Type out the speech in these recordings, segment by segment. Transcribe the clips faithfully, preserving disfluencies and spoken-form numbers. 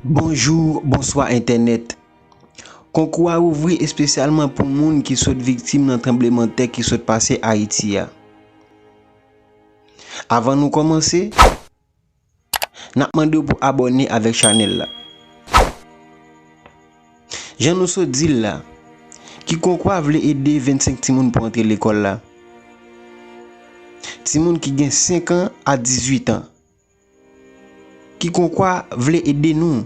Bonjou, bonswa entènèt. Konkou a ouvri espesyalman pou moun ki sot viktim nan tranblemanntè ki sot pase Ayiti a. Avan nou kòmanse, n ap mande w pou abòne avèk chanèl la. Jan nou sot di l la, Kikonkwè vle ede vennsenk timoun pou antre lekòl la. Timoun ki gen senk an a dizuit an. Kikonkwè vle ede nou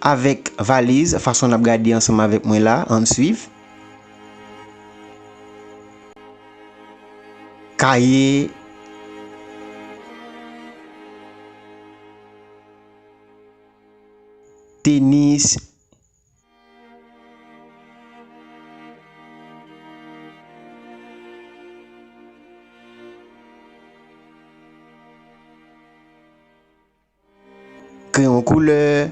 avèk valiz, fason n ap gade ansanm avèk mwen la, ann swiv. Kaye, tenis, kreyon koulè.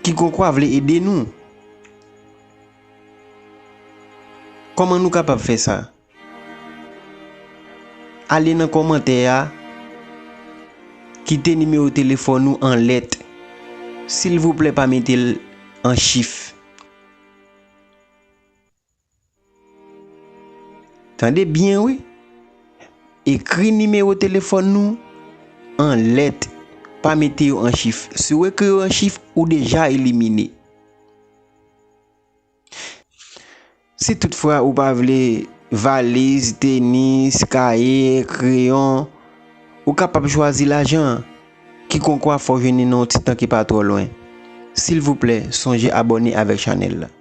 Kikonkwè vle ede nou. Kòman nou kapab fè sa? Ale nan kòmantè a, kite nimewo telefòn ou an lèt. Silvouplè, pa mete l an chif. Tande byen, wi. Ekri nimewo telefòn nou an lèt. Pa mete yo an chif. Si w ekri yo an chif, ou deja elimine. Si toutfwa ou pa vle valiz, tenis, kaye, kreyon, ou kapab chwazi lajan. Kikonkwè fò w jwenn li nan yon ti tan ki pa twò lwen. Silvouplè, sonje abòne avèk chanèl la.